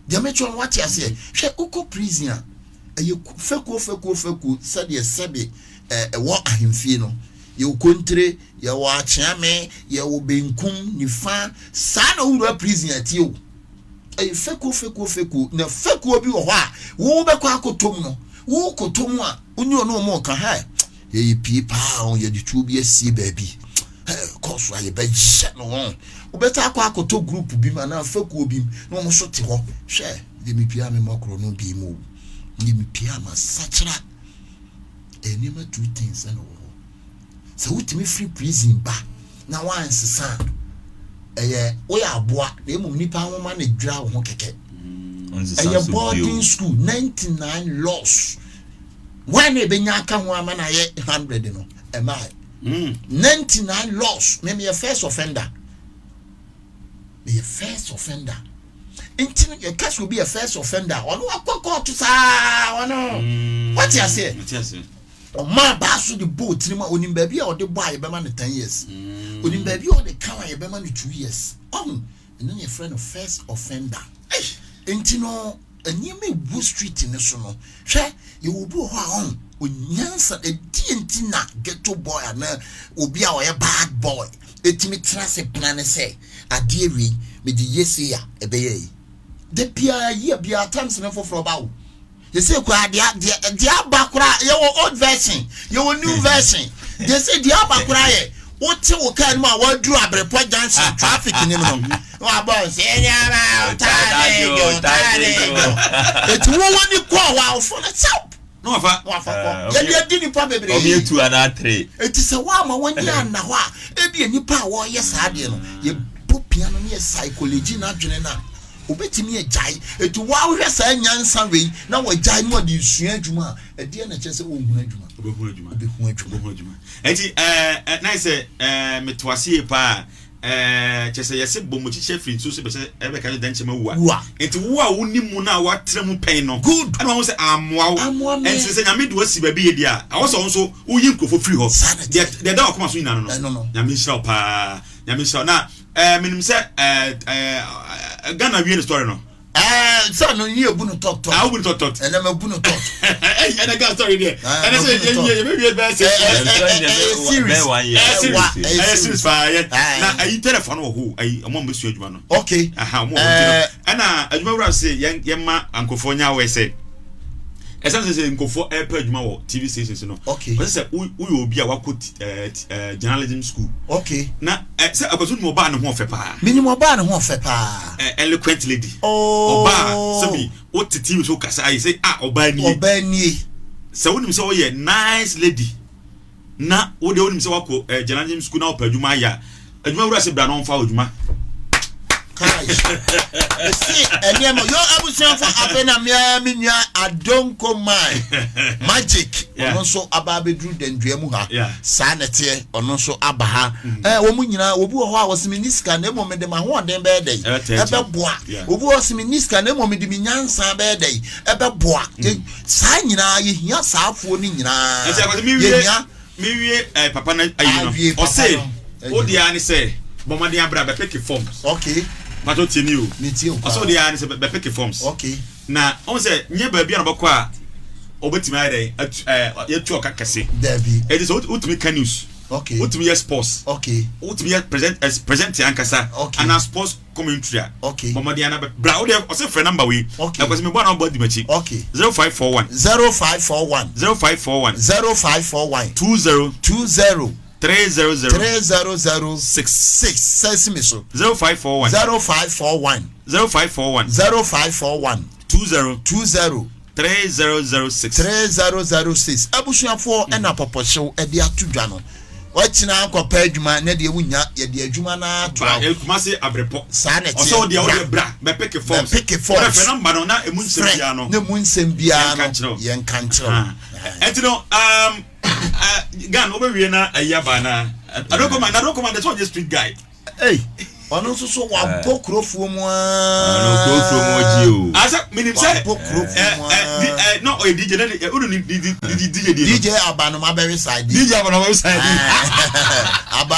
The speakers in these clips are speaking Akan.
Deɛ mekyerɛ no wate aseɛ. Hwɛ wokɔ prison a ɛyɛ fekuo fekuo fekuo sɛdeɛ sɛbe ɛwɔ ahemfie no. Yɛwɔ kontire, yɛwɔ akyeame, yɛwɔ benkum, nifa. Saa na wowura prison a ɛteɛ o. Ɛyɛ fekuo fekuo fekuo. Na fekuo bi wɔ hɔ a wobɛkɔ akɔtɔ mu no, wokɔtɔ mu a wo ne ɔne wɔn reka hɛ yɛyɛ pie paa o, yɛde tuo bi asie baabi. Hɛ kɔ so a yɛbɛhyɛ no ho. Wobɛtaa akɔ akɔtɔ group bi mu anaa fekuo bi mu na wɔn nso te hɔ. Hwɛ, deɛ mepie a memmɔ korɔ no bi mu o. Deɛ mepie a masakyera. Ɛyɛ nneɛma two things ɛna wɔ hɔ. Sɛ wotumi firi prison ba na woansesa a, ɛyɛ woyɛ aboa na mmom nipa nwoma na dwira wo ho kɛkɛ. Ɛyɛ boarding school 99 laws. Wɔn na ebenya aka ho ama na ayɛ 100 no ɛmaa 99 laws. Me meyɛ first offender. Meyɛ first offender. Nti no yɛka sɛ obi yɛ first offender ɔno wakɔ kɔɔto saa ɔno. Wate aseɛ? Ɔmaa baa so de bɔɔ tirim a onim baabi a ɔde bɔ a yɛbɛma no 10 years. Onim baabi a ɔde ka a yɛbɛma no 2 years. Ɔho ɛno na yɛfrɛ no first offender. Nti no nneɛma ewu street ne so no hwɛ yɛwɔ obi wɔ hɔ a ɔho onyansa ɛdeɛ nti na ghetto boy anaa obi a ɔyɛ bad boy etimi tena ase pena ne sɛ adeɛ wei mede yɛ sei a ɛbɛyɛ yi da biara yie biara times ne foforɔ ba wo yɛsɛ koraa deɛ deɛ deɛ aba koraa yɛwɔ old version yɛwɔ new version deɛ sɛ deɛ aba koraa yɛ wote wo kaa no mu a waduru Abrepɔ junction traffic nim no na wabɔ nsɛ nneɛma ɔtaade eti wo wɔ ni kɔɔ wa ɔfo no kyɛw na wafa na wafa kɔ yɛde adi nipa bebree ɔmo yɛ two anaa three. Eti sɛ woama w'ani anna hɔ a ebi nipa a wɔreyɛ saa adeɛ no yɛbɔ pia no ne yɛ psychology n'adwene no a obetumi agyae. Eti woahwɛ saa nyansa wei na wagyae no ɔde sua adwuma a ɛdeɛ na kyerɛ sɛ ɔnhunu adwuma. Ɔbɛhu adwuma. Ɔbɛhu adwuma. Ɔbɛhu adwuma. Eti ɛɛ na sɛ meto ase yie paa kyɛ sɛ yɛsɛ bɔ mu kyikyɛ firi nsuo so bɛsɛ ɛbɛka sɛ dɛnkyɛm awu a Wua. Nti wo a wonim mu no a woatena mu pɛn no Good. ɛna wahu sɛ ammoa wo. Ammoa me. Ɛnti sɛ Nyame de wasi baabi yɛ deɛ a ɛwɔ sɛ wo nso woyi nkurɔfoɔ firi hɔ. Saa na deɛ ɛteɛ. Deɛ ɛda wakoma so nyinaa no Ɛno no no. Nyame nhyira wo paa. Nyame nhyira wo na menim sɛ ɛɛ Ghana wie ne story no. Sɛ no ni ebu no tɔt tɔt. Ah, wobu no tɔt tɔt. Ɛnna mɛ bu no tɔt. Ɛnna Ghana story deɛ. Ɛnna sɛ mabu no yɛ yɛ yɛ bɛ bɛyɛ sɛ. Ɛyɛ series. Bɛyɛ one year. Ɛyɛ series. Ɛwa, ɛyɛ Ɛyɛ series series. paa yɛ. Ah. Na ayi telephone wɔ hɔ ayi ɔmo a mo bɛ sua adwuma no. Okay. Aha ɔmo wɔ hɔ nti no ɛna adwuma wura sɛ yɛn yɛn ma nkurɔfoɔ nya awɛ sɛ ɛsan sɛ sɛ nkurɔfoɔ ɛpɛ adwuma wɔ TV stations no. Okay. Ɔsɛ sɛ woyɛ obi a wakɔ journalism school. Okay. Na sɛ akɔso ni ɔbaa ne ho ɔfɛ paa. Minim ɔbaa ne ho ɔfɛ paa. Eloquent lady. Oh. Ɔbaa sɛbi wote TV so kasa ayi sɛ ah ɔbaa nie. Ɔbaa nie. Sɛ wonim sɛ ɔyɛ nice lady na wo deɛ wonim sɛ wakɔ journalism school na ɔpɛ adwuma ayɛ a adwuma wura sɛ bra na ɔmfa adwuma. Kai. Esi ɛnneɛma yo abusuafo afei na mmea me nua Adonko man magic ɔno nso aba abɛduru dandua mu ha. Yeah. Saa na ɛteɛ ɔno nso aba ha. Wɔn nyinaa obi wɔ hɔ a wɔsi mi ni sika na emu mi de ma ahoɔden bɛyɛ dɛ Ɛbɛtɛ akyi. ɛbɛboa. Yeah. Obi wɔ hɔ si mi ni sika na emu mi de mi nyansa bɛyɛ dɛ ɛbɛboa. Saa nyinaa yɛhia saa afoɔ no nyinaa. Ɛnti akɔsɛ mi wie Yɛhia mi wie papa na ayi no Awie papa ɔse no. o deɛ ne sɛ bɔnmɔden abira bɛ pick forms. Okay. Pàtó tie mi o. Mi tie o paa. Ɔsɛ o deɛ ne sɛ bɛ pick forms. Okay. Na ɔn sɛ nye baabi a na ɔbɛkɔ a ɔbɛtumi ayɛ dɛ atu yɛtu ɔka kɛse. Dabi. Ɛti sɛ wotumi ka news. Okay. Wotumi yɛ sports. Okay. Wotumi yɛ present ankasa. Okay. Ana sports commentary a. Okay. Bɔnmɔden ana bɛ bra o deɛ ɔsɛ frɛ number wei. Okay. Ɛkɔsɛ mi bɔ ana ɔbɔ di m'akyi. Okay. 0541. 0541. 0541. 0541. 20. 20. 300. 300. 6. 6 sɛsi mi so. 0541. 0541. 0541. 0541. 20. 20. 3006. 3006. Abusuafoɔ ɛna pɔpɔhyew ɛde ato dwa no wakyina akɔpɛ adwuma na deɛ wonya yɛde adwuma no ato Ba awo. Kumasi Abrepɔ. Saa na ɛteɛ. Ɔsɛ ɔdeɛ ɔdeɛ bra bɛ pick forms. Bɛ pick forms. Ɔde fɛ number no na emu nsɛm Frɛ biara no. na mu nsɛm biara Yɛnka no nkyerɛ wo. yɛnka nkyerɛ wo. Ɛnti no Gan wobɛwie na ayi aba na Adokoma na Adokoma de sɛ ɔnyɛ street guy. Ei, ɔno nso so wabɔ kurofuo mu aa. Ɔno kurofuo mu ɔgye o. Asɛ minim sɛ Wabɔ kurofuo mu aa. Na ɔyɛ DJ na de ɔno ni DJ DJ di no. DJ Abanoma bɛwe side. DJ Abanoma bɛwe side. Aba.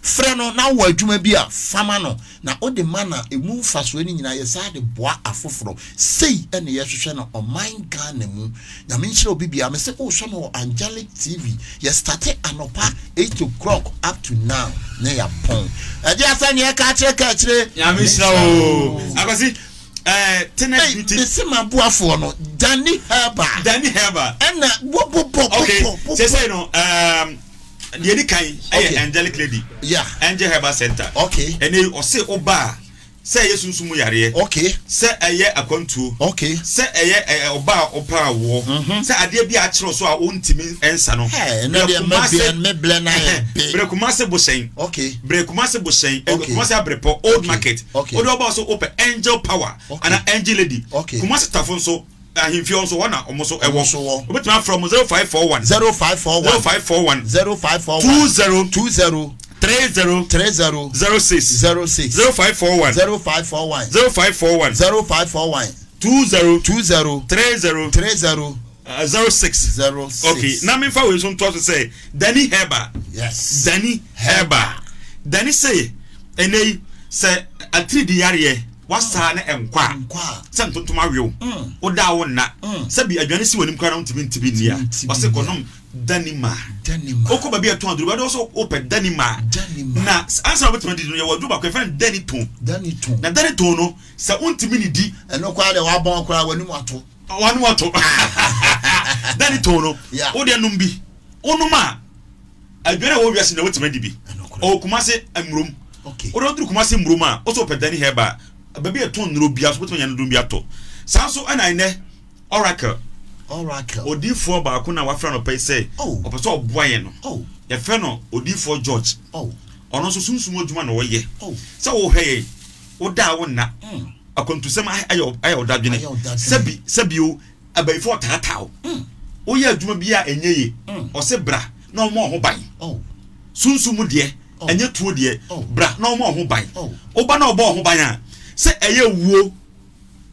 Frɛ no na wowɔ adwuma bi a, fa ma no. Na wode ma no a, ɛmu mfasoɔ no nyinaa yɛsan de boa afoforɔ. Sei na yɛhwehwɛ no ɔman Ghana mu. Nyame nhyira obi biara. Mese wohwɛ me wɔ Angelic TV. Yɛ starte anɔpa 8 o'clock up to now na yɛapɔn. Ɛgye asɛ neɛ ɛka akyerɛ ka akyire. Nyame nhyira wo. Akwasi, eh, Tenet Hey, Beauty. mese m'aboafoɔ no, Danny Herbal. Danny Herbal. Ɛna bobobɔ bobɔ Okay, bobɔ. sɛsɛi no, um, deɛ ɛdi kan ɛyɛ Okay. Angelic Lady. Yeah. Angel Herbal Center. Okay. Ɛnɛ yi, ɔse woba a, sɛ ɛyɛ sunsum mu yareɛ. Okay. Sɛ ɛyɛ akwantuo. Okay. Sɛ ɛyɛ ɛ ɔba a ɔpɛ awoɔ. Sɛ adeɛ bi a akyerɛ wo so a wontumi nsa no. Hey, ɛnɛ deɛ Brɛ Kumase- mɛbrɛ mɛbrɛ na ayɛ be. Brɛ Kumase Bohyɛn. Okay. Brɛ Kumase Bohyɛn. Okay. Kumase Abrepɔ Old Okay. Market. Okay. Wode ɔba so wopɛ Angel Power Okay. ana Angel Lady. Okay. Kumase Tafo nso ahemfie hɔ nso hɔ na ɔmo nso ɛwɔ. nso wɔ. Wobɛtumi afrɛ ɔmo 0541 0541 0541 0541 20 20 30 30 06 06 0541 0541 0541 0541 20 20 30 30 06. 06. Okay, na memfa wei nso ntoa so sɛ Danny Herbal. Yes. Danny Herbal. Danny se ɛnɛ yi sɛ atiridi yareɛ wasaa ne nkwa a Nkwa a. sɛ ntontom awew woda a wo nna sɛbi aduane si w'anim koraa na wontumi ntibi nni a Ntumi ɔse nni a. kɔnom Danny ma. Danny ma. Wokɔ baabi a ɛtɔn aduro bɛde sɛ wopɛ Danny ma. Danny ma. Na ansa na wobɛtumi adi no yɛwɔ aduro baako yɛfrɛ no Danny tone. Danny tone. Na Danny tone no sɛ wontumi ne di Ɛno koraa deɛ wabɔn koraa w'anim ato. W'ano ato. Danny tone no Yeah. wodeɛ nom bi. Wonom a aduane a ɛwɔ wiase na wotumi adi bi. Ɛno koraa. Ɔwɔ Kumase Mmurom. Okay. Wode woduru Kumase Mmurom a wosɛ wopɛ Danny Herbal a baabi a ɛtɔn nnuro biara so wobɛtumi anya nnuro bi atɔ. Saa nso ɛna ɛnɛ Oracle. Oracle. Odiyifoɔ baako na wafrɛ anɔpa yi sɛ Oh. ɔpɛ sɛ ɔboa yɛn no. Oh. Yɛfrɛ no Odiyifoɔ George. Oh. Ɔno nso sunsum adwuma na ɔyɛ. Oh. Sɛ wohwɛ yɛn, woda a wonna. Akwantusɛm ayɛ wo- ayɛ wo dadwene. Ayɛ wo dadwene. Sɛbi sɛbi o, abayifoɔ taataa wo. Woyɛ adwuma bi a ɛnyɛ yie. Ɔse bra na ɔmmɔ wo ho ban. Oh. Sunsum mu deɛ, Oh. ɛnyɛ tuo deɛ. Oh. Bra na ɔmmɔ wo ho ban. Oh. Woba na ɔbɔ wo ho ban a, sɛ ɛyɛ wuo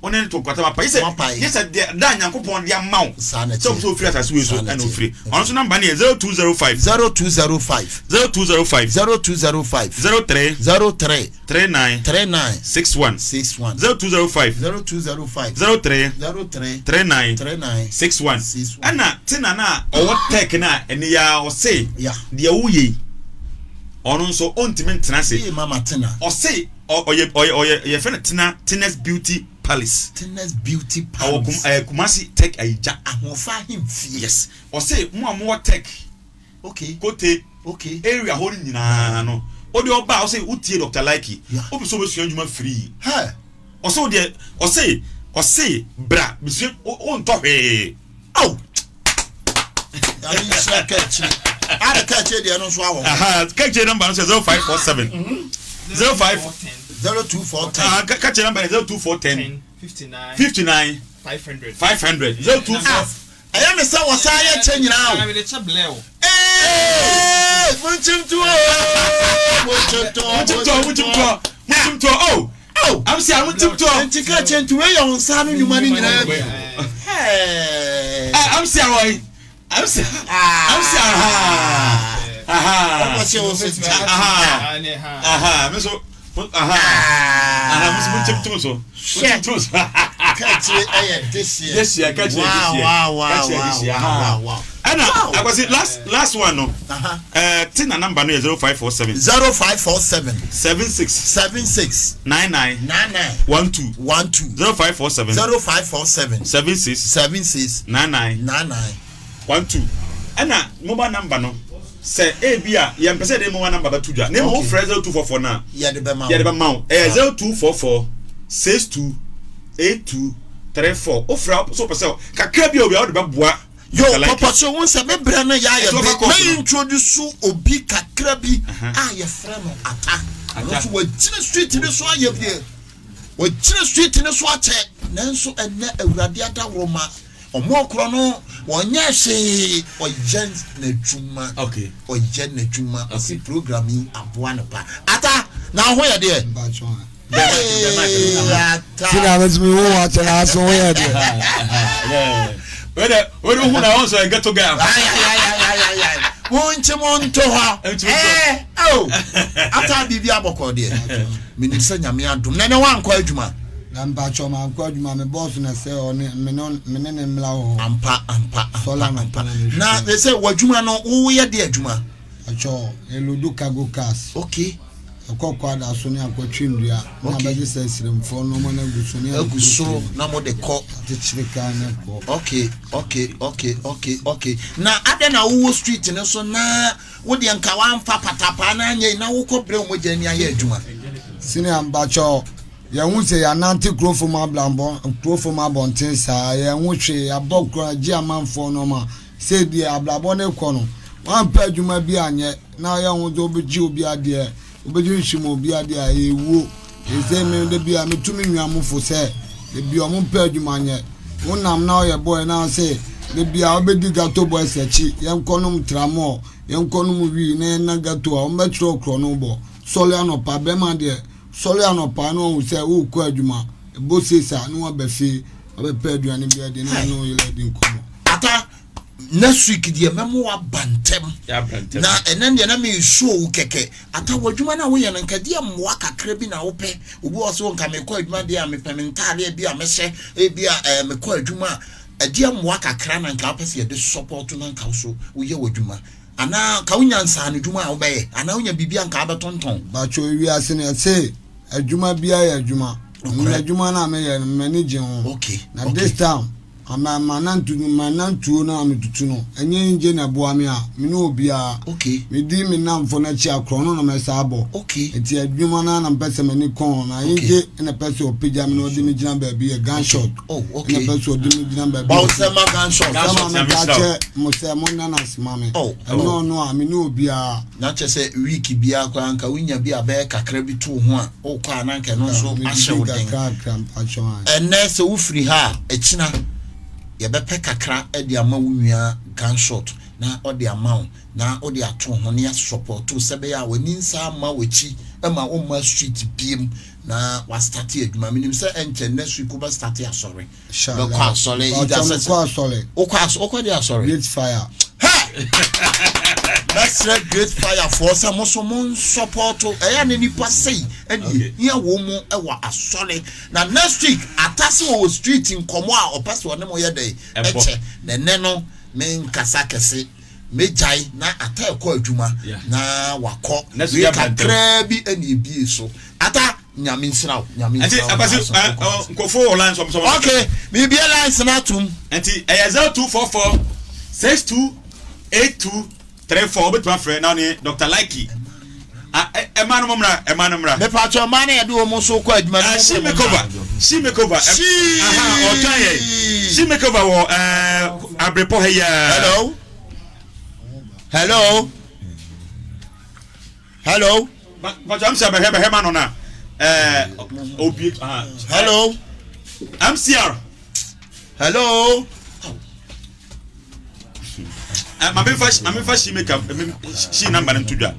wo ne no to nkwata mapa. Yɛ Wapae. sɛ yɛ sɛ deɛ da a Nyankopɔn de ama wo Saa na sɛ ɛteɛ. wopɛ sɛ ofiri asase wei so Saa na ɛna ɛteɛ. ofiri. Ɔno nso namba no yɛ 0205 0205 0205 0205 03 03 39 39 61 61 0205 0205 03 03 39 39 61 61. ɛna tena no a ɔwɔ tech no a ɛne yɛ a ɔse Yeah. deɛ woyɛ yi ɔno nso ɔntumi ntena ase Yee mama tena. ɔse ɔyɛ ɔyɛ ɔyɛ yɛfrɛ no tena Tenes Beauty Palace Tenes Beauty ɔwɔ kum Palace. ɛɛ Kumasi Tech Ayigya Ahoɔfɛ ahemfie. yes ɔse mo a mowɔ Tech Okay. Kote Okay. area hɔ no nyinaa no wode ɔba a ɔse wotie Dr. Likey Yeah. wopɛ sɛ wobɛsua adwuma free Hey. ɔse wo deɛ ɔse ɔse bra mesua wontɔ hwee Aw. Nyame nhyira ka akyire. Ara ka akyire deɛ no nso awɔ hɔ. Aha, kakyɛ number no sɛ 0547 05 02410. ah, kakyɛ number no 02410 59 59 500. 500 024 Ah, ɛyɛ me sɛ wɔsan yɛ kyɛ nyinaa o. Mede kyɛ blɛ o. Ee, monkyimto o, monkyimto, Monkyimtoɔ, monkyimtoɔ, monkyimtoɔ, oh! Oh! Amsi a monkyimtoɔ. Nti ka kyɛ nti wei yɛ wo nsa ano nnwuma no nyinaa bi. Hey. Eh, amsi a wɔyi. Amsi, amsi a ha. Aha. Ɔkɔ hyɛ wo so gya. Aha. Aha, me so. Aha. Aha, mo so monkyimtoɔ so. Monkyimtoɔ so. Ka kyerɛ ɛyɛ this year. This year, ka kyerɛ this year. Wow, wow, Ka kyerɛ wow, this year. wow, Aha. wow, wow. Ɛna Wow. akwasi last last one no. Aha. Eh, ti na number no yɛ 0547 0547 76 76 99 99 12 12 0547 0547 76 76 99 99 12 ɛna mobile number no sɛ ebi a yɛmpɛ sɛ yɛde mobile number bɛto dwa na mmom Okay. wofrɛ 0244 no a yɛde bɛma wo. yɛde bɛma wo ɛyɛ 0244 62 82 34 wofrɛ a so wopɛ sɛ kakra bi a obi a wode bɛboa Yo, Dr. Likey. papa so wo sɛ me brɛ no yɛ ayɛ Ɛsɛ be ɔba court mɛ no. introduce obi kakra bi a yɛfrɛ no Ata. Ɔno Ata. nso wagyina street no so ayɛ bie. Wagyina street no so akyɛ. Nanso ɛnɛ Awurade adaworoma ɔmo ɔkorɔ no wɔnyɛ hwee ɔyɛ n'adwuma. Okay. Ɔyɛ n'adwuma. Ɔsi program yi aboa no pa. Ata, na ho yɛ deɛ? Hey, Ata. Sina bɛtumi wo wa kyɛ na aso wo yɛ deɛ. Wede wede hu na wɔn sɔ ghetto guy. Ay, ay, ay, ay, ay, ay. Monkye mo nto hɔ. Ɛɛ oh ata biribi abɔkɔ deɛ. Menim sɛ Nyame adom. Na ɛnɛ woankɔ adwuma? Na mpakyɛw mankɔ adwuma me boss na sɛ ɔne me ne me ne ne mmla wɔ hɔ. Ampa ampa ampa ampa. Na sɛ w'adwuma no woyɛ de adwuma? Mpakyɛw yɛ load cargo cars. Okay. Ɛkɔ kwada so ne akɔtwe nnua na abɛgye sɛ sremfoɔ nneɛma no agu so ne agu soro na mo de kɔ. Akyekyere kaa ne kɔ. Okay okay okay okay okay na adɛn na wowɔ street no so na wo deɛ nka wamfa patapaa na anyɛ yi na wokɔ brɛ wo mogya ani ayɛ adwuma. Senior mpakyɛw yɛn ho sɛ yɛanante kuro fam abrabɔ kuro fam abɔnten saa yɛn ho hwee yɛabɔ kuro agye amanfoɔ nneɛma sɛ deɛ abrabɔ no kɔ no wampɛ adwuma bi anyɛ na ɔyɛ ho sɛ wobɛgye obi adeɛ wobɛgye nhwim obi adeɛ a ɛyɛ wuo. Ɛsɛ me da bi a metu me nua mo fo sɛ da bi ɔmo mpɛ adwuma nyɛ. Wonam na ɔyɛ boy na ɔse da bi a wobɛdi gato boys akyi yɛnkɔ nom tramɔɔ yɛnkɔ nom wii na yɛnna gato a ɔmo bɛkyerɛ wo korɔ no bɔ. Sɔre anɔpa bɛrima deɛ sɔre anɔpa na wahu sɛ worekɔ adwuma ɛbɔ seis a na waba fie wabɛpɛ aduane bi adi na ɔne wo yere adi nkɔmmɔ. Ata next week deɛ mɛmo waba ntɛm na ɛnɛ deɛ na mesuo wo kɛkɛ ata w'adwuma no a woyɛ no nka deɛ mmoa kakra bi na wopɛ obi wɔ so nka mekɔ adwuma deɛ a mepɛ me ntaadeɛ bi a mɛhyɛ ebi a ɛɛ mekɔ adwuma a ɛdeɛ mmoa kakra na nka wopɛ sɛ yɛde support na nka wo so woyɛ w'adwuma anaa nka wonya nsaano adwuma a wobɛyɛ anaa wonya biribi a nka wobɛtontɔn. Bakyɛ wiase no yɛse adwuma biara yɛ adwuma. Adwuma no a meyɛ no m'ani gye ho. Na this time Ama manantu no, manantuo no a metutu no, ɛnyɛ ngye na ɛboa me a, me ne obiara. Okay. Medi me nnamfo no akyi a, korɔno na mɛsa abɔ. Okay. Nti adwuma no ara na mepɛ sɛ m'ani kɔn ho, na ngye na ɛpɛ sɛ ɔpagya me na ɔde me gyina baabi yɛ gunshot. Oh, okay. Na ɛpɛ sɛ ɔde me gyina baabi. Bɔ nsɛm ma gunshot. Gunshot na meka kyɛ mo sɛ mo nna no ase ma me. Oh, Ɛnyɛ ɔno a, me ne obiara. Na kyerɛ sɛ week biara koraa nka wonya bi a bɛyɛ kakra bi to wo ho a, wokɔ a na anka ɛno nso ahyɛ wo den. Ɛnnɛ sɛ wofiri ha a, akyina yɛbɛpɛ kakra de ama wo nua Gunshot na ɔde ama wo na wode ato ho na yɛasɔpɔto sɛ ɛbɛyɛ a w'ani nsa amma w'akyi ma womma street biem na wastate adwuma. Menim sɛ ɛnkyɛ next week wobɛstate asɔre. Bɛkɔ asɔre either sɛ sɛ asɔre. Wokɔ asɔre wokɔ de asɔre. Great fire. Hɛ! Mɛsrɛ great fire foɔ sɛ mo so mo nsɔpɔto ɛyɛ ne nipa sei ɛne ehia wɔn mu ɛwɔ asɔre na next week atase wɔ street nkɔmɔ a ɔpɛ sɛ ɔne mo yɛ dɛ ɛkyɛ na ɛnɛ no me nkasa kɛse megyae na ata ɛkɔ adwuma na wakɔ wei kakraa bi ɛne ebie so ata. Nyame nhyira wo. Nyame nhyira wo. Nti akwasi nkɔfo wɔ line sɔm sɔm. Okay, biribi lines na atum. Nti ɛyɛ 0244 62 82 34 wobɛtumi afrɛ na ne Dr. Likey. Ɛma no mmra, ɛma no mmra. Mepatwa ɔma no yɛde wɔn so kɔ adwuma no. She makeover, she makeover. She. Aha, ɔtɔn yɛ. She makeover wɔ abrepɔ ha yi. Hello. Hello. Hello. Bàtà MCR bɛhwɛ bɛhwɛ ma no na ɛɛ obi. Hello. MCR. Hello. Maame nfa maame nfa shi make up shi number no nto dwa.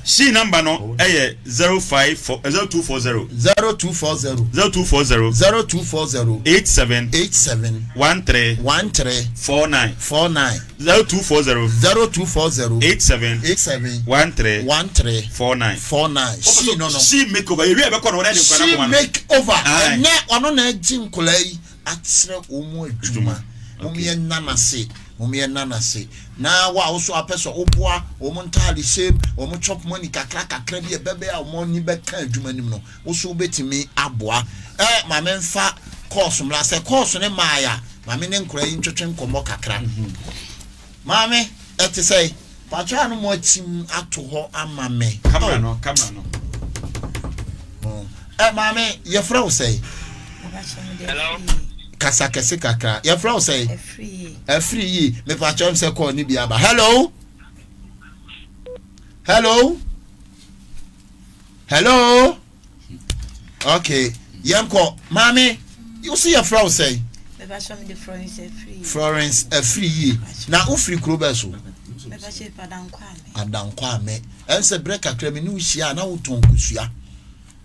Shi number no ɛyɛ 054 0240. 0240. 0240. 0240. 87. 87. 13. 13. 49. 49. 0240. 0240. 87. 87. 13. 13. 49. 49. She no no. She make over. Ewi ɛbɛkɔ no wɔn ɛde nkwa She n'akoma no. make over. Aye. Ɛnɛ ɔno na ɛgye nkɔla yi akyerɛ wɔn mu adwuma. Wɔn yɛ nanase. Wɔn yɛ nanase. Na wo a woso apɛ sɛ woboa wɔn ntaade hyɛm, wɔn chop money kakra kakra bi ɛbɛbɛ a wɔn ani bɛka adwuma nim no, woso wobɛtumi aboa. Ɛ maame nfa kɔɔso mmra sɛ kɔɔso ne maaya maame ne nkɔla yi ntwetwe nkɔmmɔ kakra. Maame ɛte sɛ patro a no mo akyim ato hɔ ama me. Camera no camera no. Ɛ maame yɛfrɛ wo sɛ. Hello. Kasa kɛse kakra yɛfrɛ wo sɛ. Afiri yie mepatwa m sɛ kɔɔ ne bi aba. Hello. Hello. Hello. Okay yɛnkɔ maame wosi yɛfrɛ wo sɛ. Florence Afiri yie na wofiri kuro bɛɛ so. Adankwa-Ame ɛnsɛ berɛ kakra me ne wo hyia a na wotɔn kosua.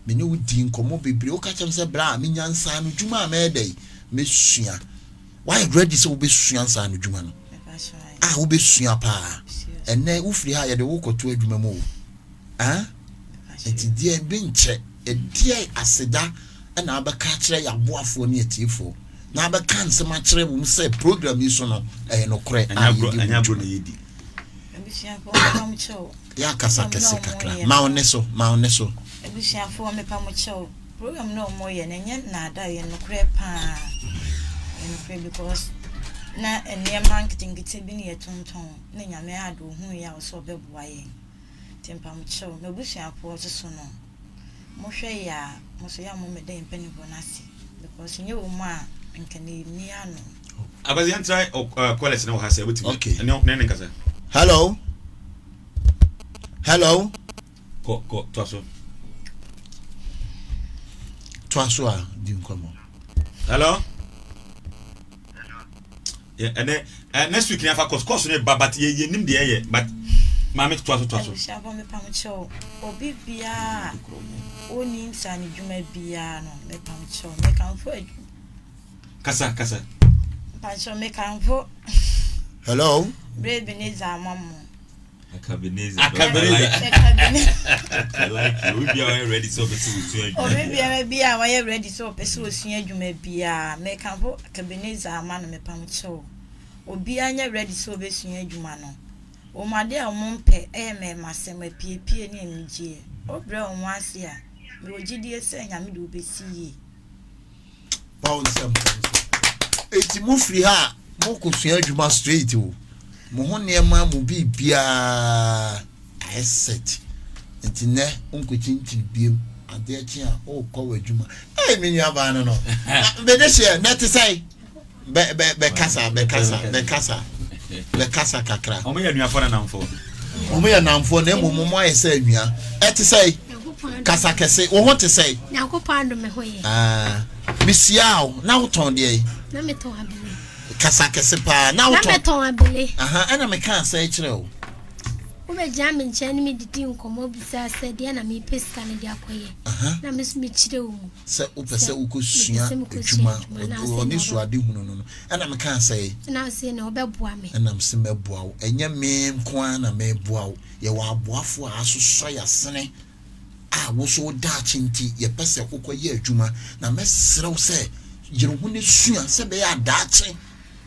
Me ne wo di nkɔmmɔ bebree woka kyerɛ me sɛ berɛ a menya nsaano dwuma a mɛyɛ dɛ mɛsua. Woayɛ ready sɛ wobɛsua nsaano dwuma no? A wobɛsua paa. Ɛnnɛ wofiri ha a yɛde wo kɔto adwuma mu o. Ah? Nti deɛ bi nkyɛ, ɛdeɛ aseda na abɛka akyerɛ yɛaboafoɔ ne atiefoɔ na abɛka nsɛm akyerɛ wɔn sɛ program yi so no ɛyɛ nokorɛ a yɛdi ho dwuma. Yɛ akasa kɛse kakra. Ma wo nne so, ma wo nne so. Abusuafoɔ mepa mo kyɛw, program no a ɔmo yɛ no ɛnyɛ nnaadaa ɛyɛ nokorɛ paa, ɛyɛ nokorɛ because na nneɛma nketenkete bi na yɛtontɔn na Nyame adom ohuu yɛ a ɔsɛ ɔbɛboa yɛn nti mepa mo kyɛw, m'abusuafoɔ nso so no mo hwɛ yɛ a mo nso yɛ a mo mmɛda yɛn mpaninfoɔ no ase because nyɛ wɔn a nka na yɛnni ano. Akwasi yɛn try callers na wɔ ha sɛ wobɛtumi Okay. ne ne ne nkasa. Hello. Hello. Kɔ kɔ toa so. Toa so a di nkɔmmɔ. Hello. Yeah, ɛnɛ eh, next week ni afa course course ne ba but yɛ yɛ nim deɛ ɛyɛ but maame toa so toa so. Abusuafo mepa mo kyɛw obi biara a ɔnni nsaano dwuma biara no mepa mo kyɛw mekamfo adwuma. Kasa kasa. Mpakyɛw mekamfo. Hello. Bere Ebenezer ama mo. Akabenezer. Akabenezer. I like you. Obi biara ɔyɛ ready sɛ ɔpɛ sɛ osua adwuma. Obi biara bi a ɔyɛ ready sɛ ɔpɛ sɛ osua adwuma biara mekamfo Akabenezer ama no mepam kyɛw. Obiara nyɛ ready sɛ ɔbɛsua adwuma no. Wɔn ade a wɔn mpɛ yɛ mmɛɛmasɛm, apiepie ne anigyeɛ. Wobrɛ wɔn ase a, mewɔ gyidie sɛ Nyame de wo bɛsi yie. Paul nsɛm eti mo firi ha a mo kɔ sua adwuma straight o mo ho nneɛma mo biribiara ayɛ set nti nɛ nkɔ kyinkyini biem adeɛ kye a ɔrekɔ wɔ adwuma ɛyɛ me nua baa no no bɛde hyɛ nɛ te sɛ bɛ bɛ bɛkasa bɛkasa bɛkasa bɛkasa kakra. Wɔn yɛ anuafoɔ na namfoɔ. Wɔn yɛ namfoɔ na mmom wɔn ayɛ sɛ anua. Ɛte sɛ kasa kɛse wo ho te sɛ. Nyankopɔn adom me ho yɛ. Ah, mesia o na wotɔn deɛ yi. Na metɔn abele. Kasa kɛse paa na wotɔn. Na metɔn abele. Aha ɛna meka asɛ kyerɛ o. Wobɛgyina me nkyɛn ne me didi nkɔmmɔ bisaa sɛ deɛ na mepɛ sika no de akɔyɛ. Na me nso mekyerɛ wo mu. sɛ wopɛ sɛ wokɔsua adwuma ɔne suadehunu no no ɛna mekaa sɛ ɛna mese mɛboa wo ɛnyɛ me nko ara na mɛboa wo yɛwɔ aboafoɔ a asosɔ yɛasene a wo so wo daakye nti yɛpɛ sɛ wokɔyɛ adwuma na mɛserɛ wo sɛ yere ho no sua sɛ bɛyɛ adaakye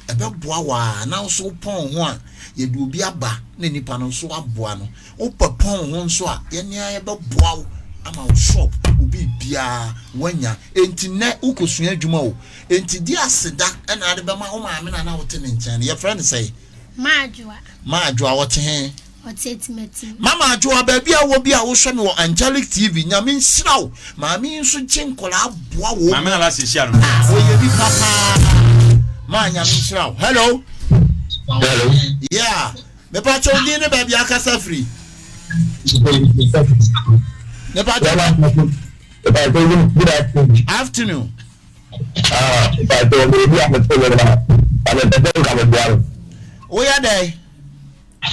Ɛbɛboa wo ara na wo nso wopɔn wo ho a, yɛde obi aba na nipa no nso aboa no. Wopɛ pɔn wo ho nso a, yɛn ara yɛbɛboa wo ama wo shop, wo biribiara woanya. Enti nnɛ wokɔsua adwuma o. Enti di aseda na ade bɛma wo maame no a na wote ne nkyɛn no. Yɛfrɛ no sɛn? Maadwoa. Maadwoa, ɔte he? Ɔte atimatim. Mama Adwoa baabi a wɔ bi a wohwɛ me wɔ Angelic TV Nyame nhyira wo maame yi nso gye nkɔlaa boa wo Maame na last yehyia no. Ah ɔyɛ nipa paa maa Nyame nhyira wo hello. Hello. Yeah mepa kyɛw din ne baabi akasa firi. Mepa kyɛw. Good afternoon. Afternoon. Ah, mepa kyɛw baabi a mete no na mepɛ sɛ nka meboa no. Woyɛ dɛn?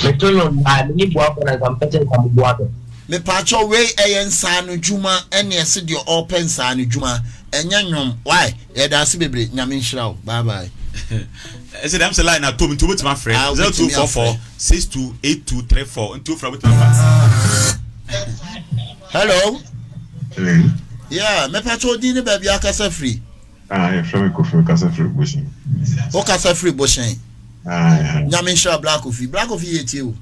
Meto nnwom paa, menni boafo na nka mepɛ sɛ nka moboa me. Mepaakyɛw wei ɛyɛ nsaano dwuma ɛne ɛse deɛ ɔɔpɛ nsaano dwuma ɛnyɛ nwom wai yɛdaase bebree nyame nhyira wo bye bye. Ɛsɛ dɛm sɛ line atom nti wobɛtumi afrɛ Ah, wobɛtumi 0244 afrɛ. 628234 nti wofrɛ wobɛtumi afa. Hello. Hello. Yeah, mepaakyɛw din ne baabi akasa firi. Ah, yɛfrɛ me Kofi, mekasa firi Bohyɛn. Wokasa firi Bohyɛn? Ah, Nyame nhyira Bra Kofi. Bra Kofi yɛ tie o.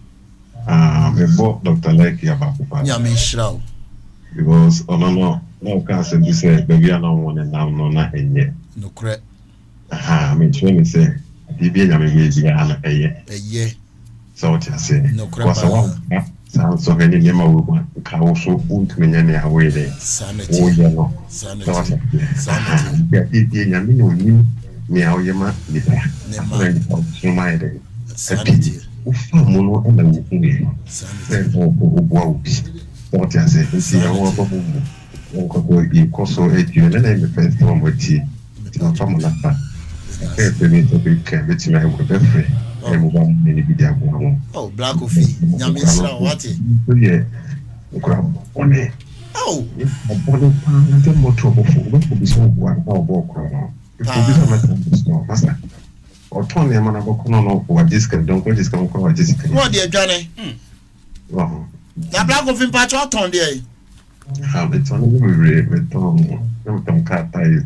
Ah, mebɔ Dr. Lɛki abaako paa. Nyame nhyira wo. Because ɔno no, na ɔka asɛm bi sɛ baabi a na wɔn nenam no na ɛnyɛ. Nokorɛ. Aha, mekyerɛ ne sɛ adeɛ bi a Nyame bɛyɛ biara no ɛyɛ. Ɛyɛ. Sɛ wote aseɛ? Nokorɛ Because sɛ paa. woamfa saa nsɔhwɛ ne nneɛma wei mu a, nka wo so wontumi nyɛ nea woyɛ dɛn? Saa na ɛteɛ. Woyɛ no. Saa na Sɛ woate ɛteɛ. aseɛ? Saa na Aha, ɛteɛ. nti adeɛ biara Nyame na ɔnim nea ɔyɛ ma nnipa. Ne Ansa mma. na nnipa nsoromma ayɛ dɛn? Saa na Apue. ɛteɛ. Wofaa mu no na wohuiɛ Saa na sɛ ɛteɛ. ɔwɔ ɔboa wo bi. Sɛ wote aseɛ? Nti Saa na ɛwɔ ɛteɛ. ɔbɔ mu. Nkɔkɔ yɛkɔ so atie ɛnɛ na ɛyɛ me first time a matie nti mafa mo namba kakra ɛfɛ bi nso bi ka ɛbɛtumi ayɛ mo ɛbɛfrɛ ɛyɛ mo ba mo ne bi de aboa mo. Oh Black Kofi nyame nhyira wo wate. Nso yɛ nkora bɔne. Oh. Bɔne paa sɛ mmɔto ɔbɔfo wobɛkɔ bi sɛ ɔboa na ɔbɔ ɔkora no. Obi sɛ mɛta mɛsɛ masa. Ɔtɔn nneɛma no abɛkɔ no no wagye sika bi, dɔnkɔ gye sika nkɔ wagye sika. Na ɔde adwane. Na Bra Kofi mpakyɛ ɔtɔn deɛ? Ha metɔn nneɛma bebree, metɔn na metɔn car tyres,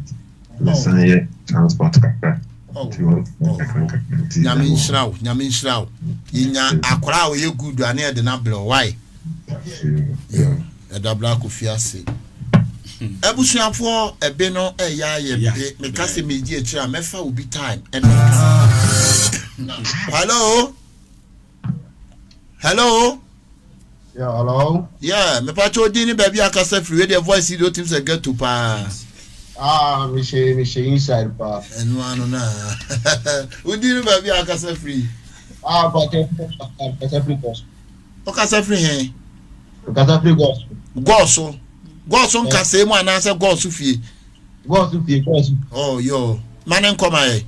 mesan yɛ transport kakra. Nti wɔn kakra nkakra nti. Nyame nhyira wo, Nyame nhyira wo. Yɛnya akwaraa a ɔyɛ good a ne yɛde no abrɛ wo, why? Ɛda Bra Kofi ase. Abusuafoɔ ɛbe no ɛyɛ ayɛ be meka sɛ medi akyire a mɛfa obi time ɛna hello hello yeah hello yeah mepa kyɛ odin ne baabi akasa firi wei deɛ voice yi deɛ otim sɛ ghetto paa ah mehyɛ mehyɛ inside paa ɛno ano na odin ne baabi akasa firi ah pàtɛ kasa firi kɔso ɔkasa firi hɛn Nkasa firi gɔɔso. Gɔɔso. Gɔɔso nkasɛɛ mu anaasɛ gɔɔso fie? Gɔɔso fie, gɔɔso. Oh, yo. Ma ne nkɔma yɛ.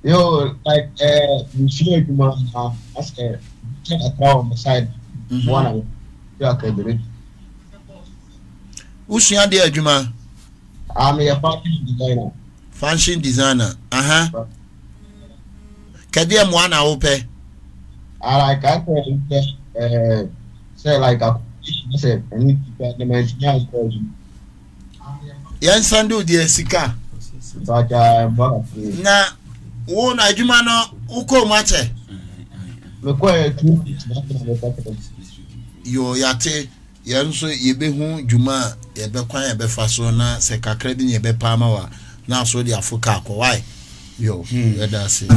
Yo, like, eh, mesua adwuma na asɛ kyɛ kakra wɔ me side. Boa na me akadere. Wosua deɛ adwuma? Ah, meyɛ fashion designer. Fashion designer, aha. Kɛdeɛ mmoa na wopɛ? Ah, like I said, sɛ eh, sɛ like accommodation sɛ ɛne sika ne ma ntumi ankɔ adwuma. Yɛn nsan de deɛ sika. Bàtà mmoa kakra. Na wo na adwuma no wokɔ mu akyɛ? Mekɔ yɛ 2 months na afei na mekɔ tɛm. Yo, yate. Yɛn nso yɛbɛhu dwuma a yɛbɛ kwan a yɛbɛfa so na sɛ kakra bi na yɛbɛpa ama wo a na aso de afo kaa kɔ why yo yɛda ase.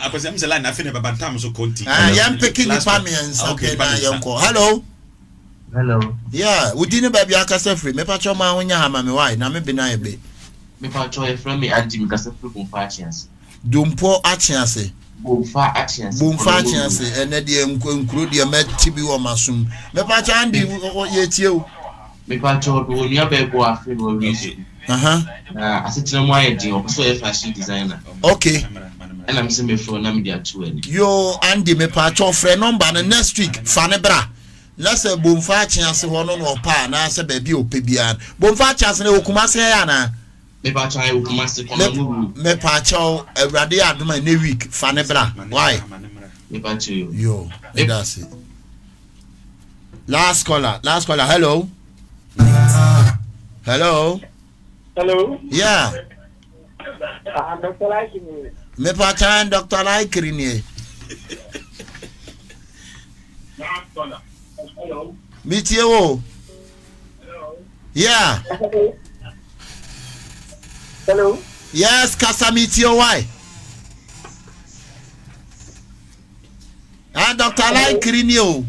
Akwasi ɛmu sɛ line afei na ɛbɛba ntam so kɔ nti. Ah, yɛn peke nipa mmiɛnsa pɛ na yɛn kɔ hello. Hello. Yeah, wodi ne baabi akasa firi mepa kyɛw maa ho nya ha ma me why na me be na yɛ be. Mepa kyɛw yɛfrɛ me Andy mekasa firi Bomfa Akyease. Dompo Akyease. Bomfa Akyease. Bomfa Akyease ɛnɛ deɛ nkuro deɛ mɛte bi wɔ m'asom. Mepakyɛ Andy yɛtie o. Mepakyɛ mewɔ nua bɛɛ bɔ afei na wawie sukuu. Na asetena mu ayɛ den ɔpɛ sɛ ɔyɛ fashion designer. Okay. Ɛna me sɛ mefrɛ na mede ato ani. Yoo Andy mepakyɛ frɛ nɔmba no next week fa ne bra. Na sɛ Bomfa Akyease hɔ no na ɔpɛ a anaasɛ baabi a ɔpɛ biara. Bomfa Akyease no ɛwɔ Kumase ɛyɛ anaa? Mepakyɛw ayɛ wɔ Kumasi kɔma mu wu. Mepakyɛw awurade yɛ adom a ɛnɛ week fa ne bra why. Mepakyɛw yo. Yo meda ase. Last caller last caller hello. Hello. Hello. Yeah. Ah, Dr. Laikiri. Mepakyɛw Dr. Laikiri nie. Last caller. Hello. Metie wo. Yeah. Hello. Yes, kasa mi tie why? Ah, Dr. Lai kiri ni o.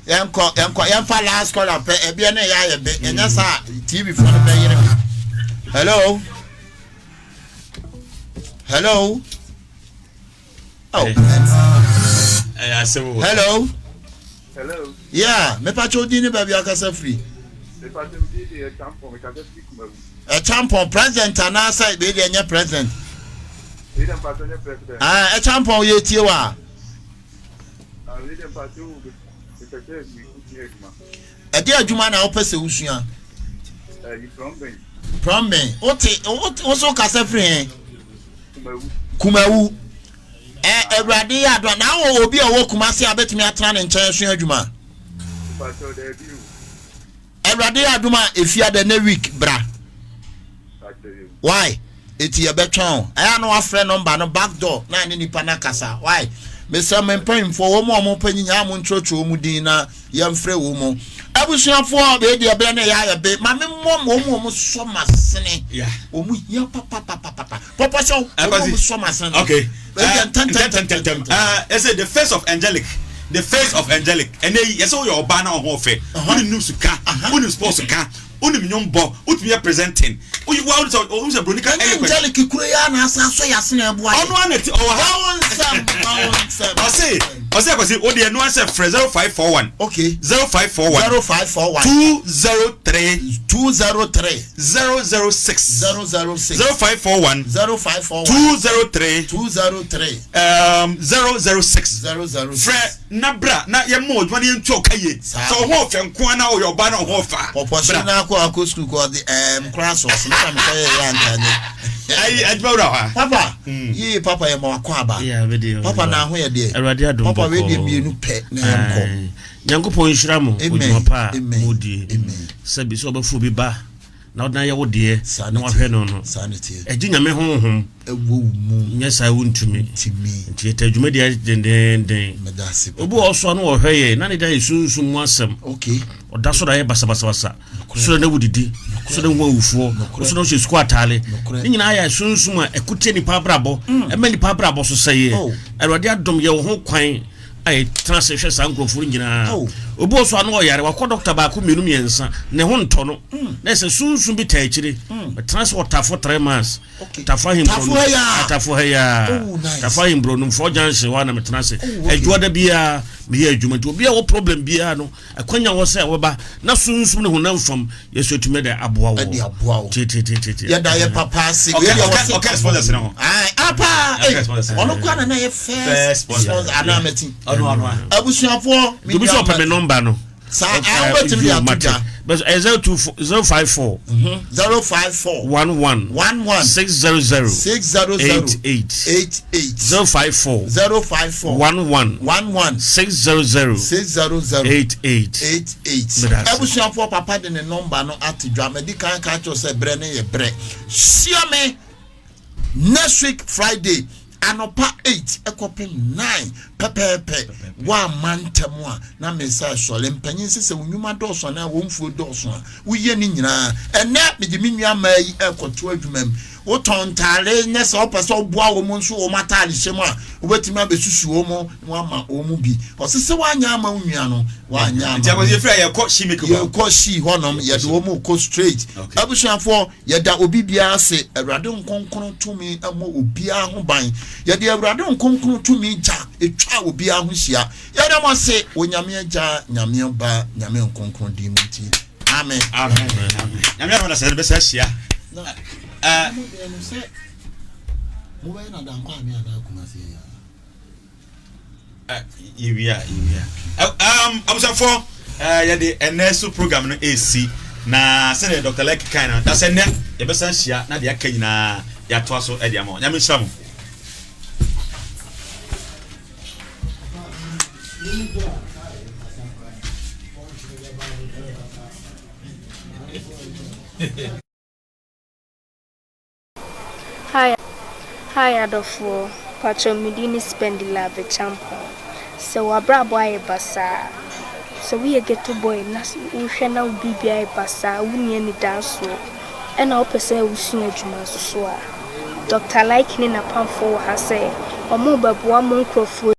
Yɛnkɔ, yɛnkɔ, yɛmfa last caller pɛ, ebi ɛna ɛyɛ ayɛ be, ɛnyɛ saa TV fo no bɛ yere mi. Hello. Hello. Oh. Hello. Hello. Yeah, me pacho di ni baabi akasa firi. Me pacho di di Ɛchampɔn, me kasa firi Kumawu. Ɛchampɔn president anaasɛ bee deɛ nyɛ president. Wei deɛ mpacho nyɛ president. Ah, Ɛchampɔn yɛ tie wa. Ah, wei deɛ mpacho me pɛ sɛ me sua adwuma. Ɛde adwuma na wopɛ sɛ wosua? Ɛyi plumbing. Plumbing. Wote wo so kasa firi he? Kumawu. Kumawu. Ɛ Awurade yɛ adom a na wɔ obi a ɔwɔ Kumasi a bɛtumi atena ne nkyɛn asua adwuma? Mpakyɛw daabi o. Awurade yɛ adom a efiada ne week bra. Why? Eti yɛbɛtwɛn o. Ɛyɛ a na wafrɛ nɔmba no back door na ne nipa no akasa. Why? Mesrɛ me mpanyinfoɔ wɔn a wɔn pɛ nyinaa mo ntwerɛtwerɛ wɔn din na yɛmfrɛ wɔn mu. Abusuafoɔ wei deɛ ɛbɛyɛ na ɛyɛ ayɛ be ma me mmɔ ma wɔn a wɔn sɔ m'asene. Wɔn hia papapapapa. Pɔpɔ sɛ wɔn a wɔn sɔ m'asene no. Okay. Wei deɛ ntɛntɛntɛntɛm. Ɛsɛ the face of angelic the face of angelic ɛnɛ yi yɛsɛ woyɛ ɔbaa na ɔho ɔfɛ wonim news ka wonim sports ka Wonim nnwom bɔ, wotumi yɛ presenting. Woyi wa sɛ ohun sɛ broni ka eloquent. Ɛnyɛ Angelic kuro yi ara na asan asɔ yɛ ase na ɛboa yɛ. Ɔno ara na ti ɔwɔ ha. Bawo nsɛm, bawo nsɛm. Ɔse ɔse akwasi o deɛ ɛno asɛ frɛ 0541. Okay. 0541. 0541. 203. 203. 006. 006. 0541. 0541. 203. 203. 006. 006. Frɛ. Na bra na yɛmmɔ wo adwuma na yɛntua wo ka yie. Sɛ wo ho ɔfɛ nko ara na ɔyɛ ɔbaa na wo ho ɔfɛ a, Pɔpɔhye bra. na akɔ akɔ sukuu kɔ ɔde ɛɛm koraa sɔɔso me na mekɔ yɛ yɛ anka nyɛ. Ayi adwuma wura hɔ a. Papa, yee papa yɛ ma wakɔ aba. Papa na aho yɛ deɛ. Awurade adom Papa wei deɛ mmienu pɛ na yɛn kɔ. Nyankopɔn nhyira mo odwuma pa a mo die. Sɛbi sɛ ɔbɛfo obi ba na ɔde ayɛ wo deɛ na wahwɛ no no. Ɛgye Nyame honhom. Ɛwɔ wo mu. Nyɛ saa wontumi. Nti yɛta dwumadi ayɛ dendenden. Obi wɔ ɔsoa no wɔhwɛ yɛ na ne da yɛ sunsum mu asɛm. Okay. Ɔda so da yɛ basabasabasa. So na wodidi, so na wohu awufoɔ, so na wohyɛ sukuu ataale. Ne nyinaa yɛ sunsum a ɛko tia nipa abrabɔ, mm. ɛma nipa abrabɔ so sɛeɛ. Oh. Awurade adom yɛ wo ho kwan a yɛtena ase hwɛ saa nkurɔfoɔ no nyinaa. Oh. Obi wɔ so ano ɔyare, wakɔ dɔkta baako mmienu mmiɛnsa, ne ho ntɔ no. Mm. Na ɛsɛ sunsum bi taa akyire. Mm. Tena ase wɔ Tafo 3 months. Tafo ahemborɔ Tafo ha yaa. Oh, Tafo ahemborɔ no mfɔ junction hɔ a na metena ase. Adwuada biara meyɛ adwuma nti obi a wɔ problem biara no Akwanya wɔ sɛ wɔba na sunsum ne honam fam Yesu atumi de aboa wo. Ɛde aboa wo. Tietietie. Yɛda yɛ papa ase. Ɔkɛ ɔkɛ ɔkɛ sponsors ne ho. Ayi apa ee ɔno kura na na yɛ first sponsor anaa mɛti. Ɔno ɔno a. Abusuafoɔ. Dobi sɛ ɔpɛ mi nɔmba no. Saa a wobɛtumi de ato dwa. Bɛsɛ ɛyɛ 024 054. 054. 11. 11. 600. 600. 88. 88. 054. 054. 11. 11. 600. 600. 88. 88. Abusuafoɔ papa de ne nɔmba no ato dwa. Madi kan ka kyerɛ sɛ berɛ no yɛ berɛ. Hyia me next week Friday anɔpa 8 ɛkɔpem 9 pɛpɛɛpɛ. Woamma ntɛm a na mesa sɔre. Mpanyin sɛ sɛ wo nnwuma dɔɔso anaa wɔn mfuo dɔɔso a woyɛ ne nyinaa. Ɛnɛ mede me nua mmaa yi ɛrekɔto adwuma mu. Wotɔn ntaare nyɛ sɛ wopɛ sɛ woboa wɔn nso wɔn ataare hyɛ mu a, wobɛtumi abɛsusu wɔn na woama wɔn bi. Ɔse sɛ woanyɛ ama wo nua no, woanyɛ ama Nti akɔsi efiri a yɛkɔ shi make over. Yɛkɔ shi hɔnom, yɛde wɔn kɔ straight. Abusuafoɔ, yɛda obi biara ase. Awurade nkonkron tumi mmɔ obiara ho ban. Yɛde Awurade nkonkron tumi gya etwa obiara ho hyia. Yɛda mo ase wɔ Nyame Agya, Nyame Ɔba, Nyame Nkonkron din mu nti. Amen. Amen. Nyame adom na sɛ yɛbɛsa ahyia. Na mo deɛ no sɛ mobɛyɛ no Adankwa ame anaa Kumasi ɛyɛ a. Yɛwia yɛwia. Abusuafoɔ yɛde ɛnɛ so program no ɛresi na sɛdeɛ Dr. Lɛk kan no da sɛ nnɛ yɛbɛsan hyia na deɛ aka nyinaa yɛatoa so de ama wo. Nyame nhyira mo. Hi Hi adɔfoɔ, pakyɛw me din ne Spendilove Acheampong. Sɛ w'abrabɔ ayɛ basaa, sɛ woyɛ ghetto boy na wohwɛ na wo biribi ayɛ basaa, wonni anidasoɔ, ɛna wopɛ sɛ wosua adwuma nso so a, Doctor Like ne n'apamfoɔ wɔ ha sɛ wɔrebɛboa mo nkorɔfoɔ.